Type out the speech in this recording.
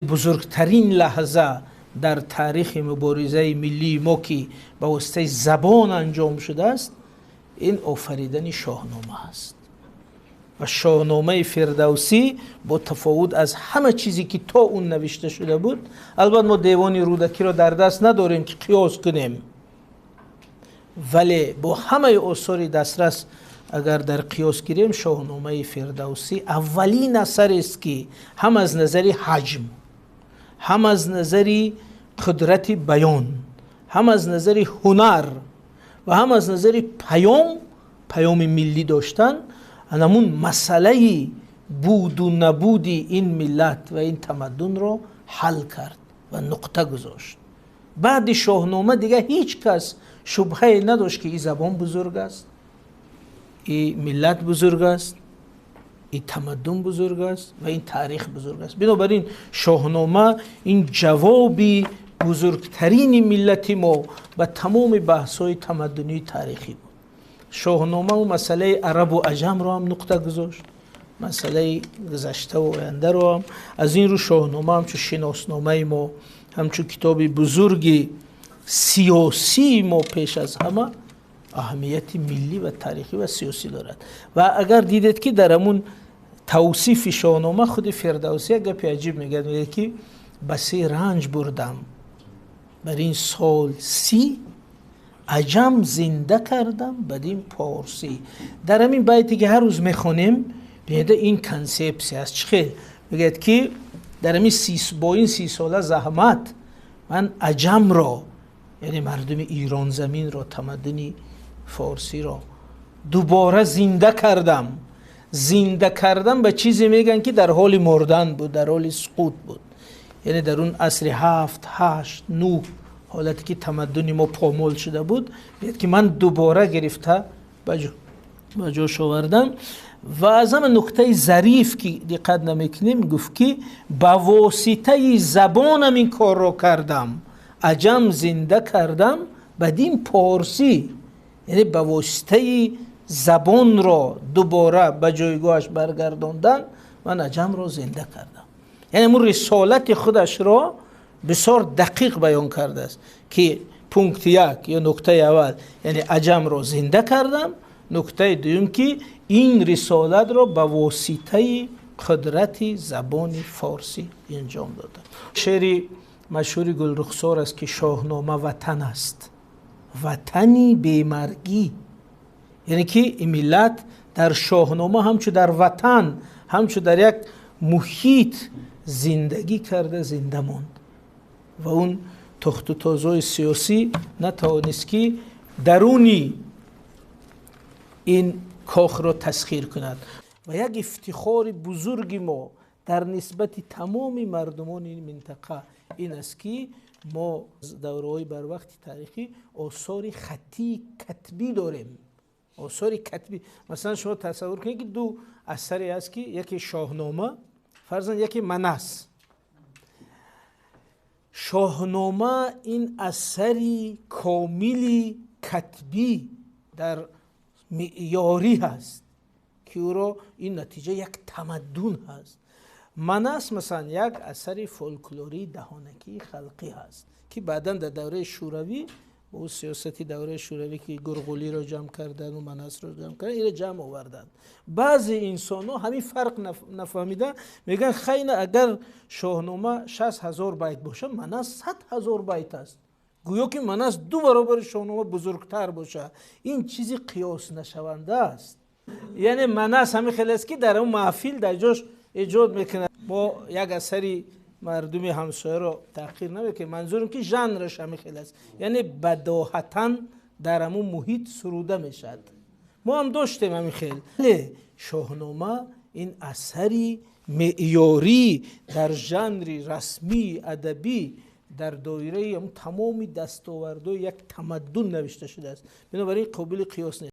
Бузургтарин лаҳза дар таърихи муборизаи миллии мо, ки ба воситаи забон анҷом шудааст, ин офаридани Шоҳнома аст. Ва Шоҳномаи Фирдавсӣ бо тафовут аз ҳама чизе ки то он навишта шуда буд, албатта мо Девони Рӯдакиро дар даст надорем, ки қиёс кунем, вале бо ҳамаи осори дастрас агар дар қиёс гирем, Шоҳномаи Фирдавсӣ аввалин асарест, ки ҳам аз назари ҳаҷм, ҳам аз назари қудрати баён, ҳам аз назари ҳунар ва ҳам аз назари паём, паёми миллӣ доштан, ҳамун масъалаи буду набуди ин миллат ва ин тамаддунро ҳал кард ва нуқта гузошт. Баъди Шоҳнома дигар ҳеҷ кас шубҳае надошт, ки ин забон бузург аст, ин миллат бузург аст, ин тамаддун бузург аст ва ин таърих бузург аст. Бинобар ин Шоҳнома ин ҷавоби бузургтарини миллати мо ба тамоми баҳсҳои тамаддунии таърихӣ буд. Шоҳнома масъалаи арабу аҷамро ҳам нуқта гузошт, масъалаи гузаштаву ояндаро ҳам. Аз ин рӯ Шоҳнома ҳамчун шиносномаи мо, ҳамчун китоби бузурги сиёсии мо, пеш аз ҳама аҳамияти миллӣ ва таърихӣ ва сиёсӣ дорад. Ва агар дидед, ки дар ҳамун тавсифи Шоҳнома худи Фирдавсӣ як гапи аҷиб мегӯяд, мегӯяд, ки басе ранҷ бурдам бар ин сол 30, аҷам зинда кардам бадин порсӣ. Дар ҳамин байте, ки ҳар рӯз мехонем, бинеда, ин консепсия аст. Чӣ хел мегӯяд, ки дар ҳамин бо ин 30 сола заҳмат ман аҷамро, яъне мардуми Иронзаминро, тамаддуни форсиро дубора зинда кардам. Зинда кардан ба чизе мегӯянд, ки дар ҳоли мурдан буд, дар ҳоли суқут буд. Яъне дар он асри ҳафт, ҳашт, нӯҳ, ҳолате ки тамаддуни мо помол шуда буд, мегӯяд, ки ман дубора гирифта ба ҷош овардам. Ва аз ҳама нуктаи зариф, ки диққат намекунем, гуфт, ки ба воситаи забонам ин корро кардам, аҷам зинда кардам бадин порсӣ. Яъне ба воситаи забонро дубора ба ҷойгоҳаш баргардондан ман аҷамро зинда кардам. Яъне ҳамун рисолати худашро бисёр дақиқ баён кардааст, ки пункти як ё нуктаи аввал, яъне аҷамро зинда кардам, нуктаи дуюм, ки ин рисолатро ба воситаи қудрати забони форсӣ анҷом додам. Шеъри машҳури Гулрухсор аст, ки Шоҳнома ватан аст, ватани бемаргӣ. Яъне ки ин миллат дар Шоҳнома ҳамчун дар ватан, ҳамчун дар як муҳит зиндагӣ карда, зинда монд ва он тохту тозҳои сиёсӣ натавонист, ки даруни ин кохро тасхир кунад. Ва як ифтихори бузурги мо дар нисбати тамоми мардумони ин минтақа ин аст, ки мо давраҳои барвақти таърихӣ осори хаттии катбӣ дорем. Осори катбӣ, масалан, шумо тасаввур кунед, ки ду асаре аст, ки яке Шоҳнома, фарзан, яке Манас. Шоҳнома ин асари комили катбӣ дар меъёрӣ ҳаст, ки ӯро ин натиҷа як тамаддун ҳаст. Манас, масалан, як асари фолклории даҳонакии халқӣ ҳаст, ки баъдан дар давраи Шӯравӣ, бо сиёсати давраи Шӯравӣ, ки Гурғулиро ҷамъ кардану Манасро ҷамъ кардан, инро ҷамъ оварданд. Баъзе инсонҳо ҳамин фарқ нафаҳмида мегӯянд: хайна, агар Шоҳнома 60 000 байт бошад, Манас 100 000 байт аст. Гӯё ки Манас ду баробари Шоҳнома бузургтар бошад. Ин чизи қиёснашаванда аст. Яъне Манас ҳамин хел аст, ки дар он маҳфил дар ҷош эҷод мекунад. Мо як асари мардуми ҳамсояро таҳқир намекунем, манзурам ки жанраш ҳамин хел аст, яъне бадоҳатан дар ҳамун муҳит суруда мешавад. Мо ҳам доштем ҳамин хел. Шоҳнома ин асари меъёрӣ дар жанри расмии адабӣ, дар доираи тамоми дастовардҳои як тамаддун навишта шудааст. Бинобар ин қобили қиёс нест.